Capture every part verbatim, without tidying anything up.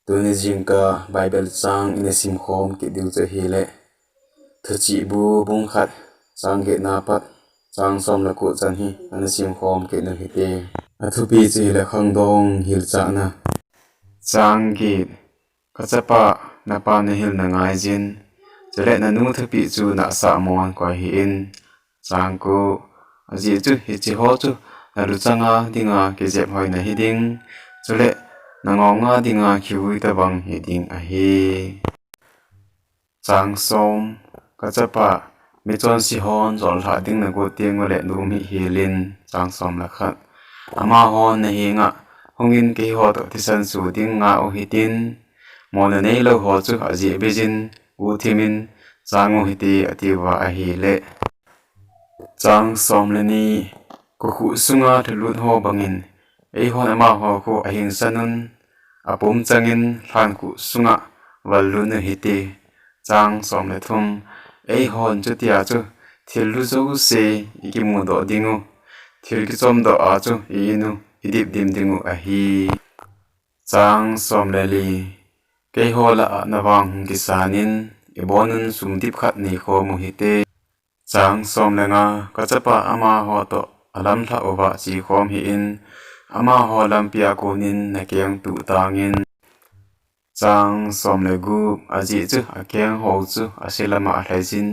Tuni jingkah Bible chang ina simkhom kit diu chu ahile, Thuchihbu bung khat chang getna pat chang som le ko chan hi ana simkhom kit u hite. Athupi chu ahile khangdong hilchahna. Chang get. Ka chapa, na pa na hil na ngai jin, chule na nu thupi chu na asah mon koi hih in. Chang ko. Ajeh chu hiche ho chu na luchang a dinga kijep hoi na hi ding, chule na ngong a dinga kivui tabang hi ding ahi. Chang som. Ka chapa, michonse hon jol lhah ding na got teng ule nom hih hel in. Chang som le khat. Amahon na henga hungin keiho toh thisan su ding nga u hitin, mo na neilou ho chu ajeh beijin, guhthim in chang u hite, atiuva ahile. Chang som le ni. Kokhuh sunga thulut ho bangin, eihon amaho khu ahingsan un, apum changin lhankhuh sunga val lut u hite. Chang som le thum. Eihon chutia chu thil lhu jouse ikimudoh ding u, thil kichomdoh a chu i in u idip dim ding u ahi. Chang som le li. Keiho lah a na vang hung kisan in, ibon un sum dip khat neikhom u hite. Chang som le nga. Ka chapa, amaho toh alamlhah uva chekhom hih in, amaho lampi a konin na keng tuh tangin. Chang som le gup. Ajeh chu akeng ho chu ase lama alhai jin,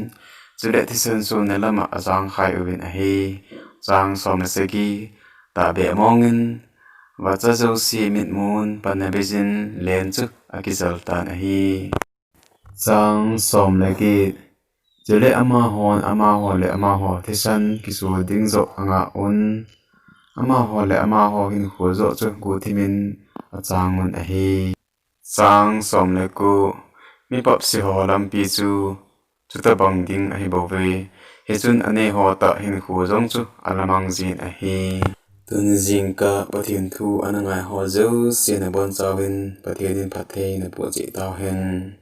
chule thisan sona lama ajang khai uvin ahi. Chang som le sagi. Tahbeh mongin vacha jouse mitmun pan na beijin len chu akijal tan ahi. Chang som le get. Chule amahon amaho le amaho thisan kisu ding joh angah un, amaho le amaho hinkho joh chu guhthim in achang un ahi. Chang som le ko. Mipapse ho lampi chu chutabang ding ahi bouve. Hichun anei ho tah hinkho jong chu alamang jin ahi. Tuni jingkah Pathen thu ana ngai ho jouse na bonchauvin Pathen in phatthei na boh cheh tauhen.